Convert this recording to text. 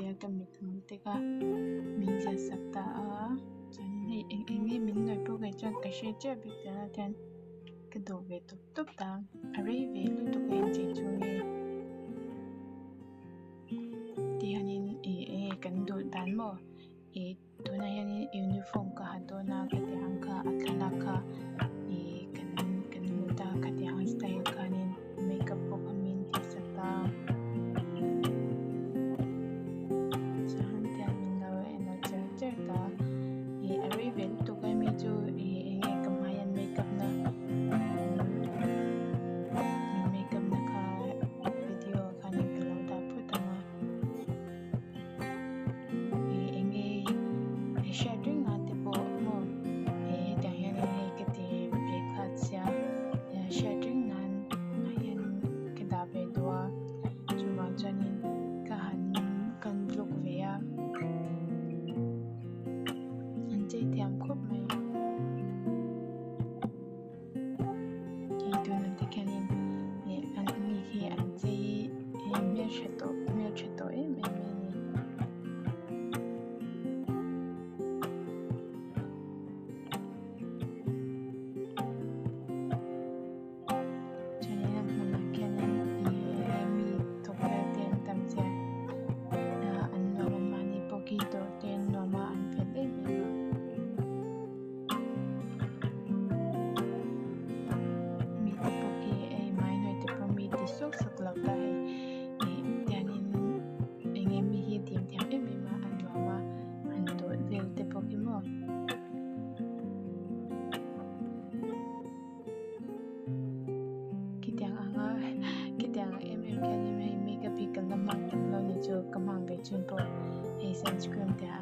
a ka mit hmul te kha min ziah sak ta a chuanin hei eng eng nge min hnawih pawh kei chuan ka hre chiah bik lo a tian ka dawh ve tawp tawp ta a rei ve lutuk a inchei chhung hi tihianin ih eng nge kan duh dan maw ih tunah hianin uniform ka ha dawn a khatiang ang kha a thlalak kha ih kan kan hmu ta khatiang ang style khanin makeup pawh kha min tih sak ta chuan tiang min lo en a char char ta ih a rei ve lutuk a mi chu ih eng nge ka hmai an makeup na min makeup na kha video ah khanin ka lo dah phawt ang a. Ih eng nge hriat reng nan te pawh maw ih hetiang hianin hei ka ti ve khat sia hriat reng nan ah hianin ka dah ve duh a chuvang chuanin ka han kan vlog ve a an chei thiam khawp mai. Hei tunah te khianin ih an ni hi an chei hmeltha tawh hmeltha tawh em em mai a ni. Chuanin a hmunah khianin ih mi thawk vel te an tam zia ah an nuam a mahni pawh khi dawr te an nuam a an fel em em a. Mite pawh khi hei hmai hnawih te pawh mi ti sawk sawk lo ta hei ih tiangin eng nge mi hi a dim thiam em em a a nuam a han dawt vel te pawh khi maw. Khitiang anga khitiang ang em em khianin hei makeup hi ka la hmang tam lo ni chu ka hmang ve chin pawh hei sunscreen te.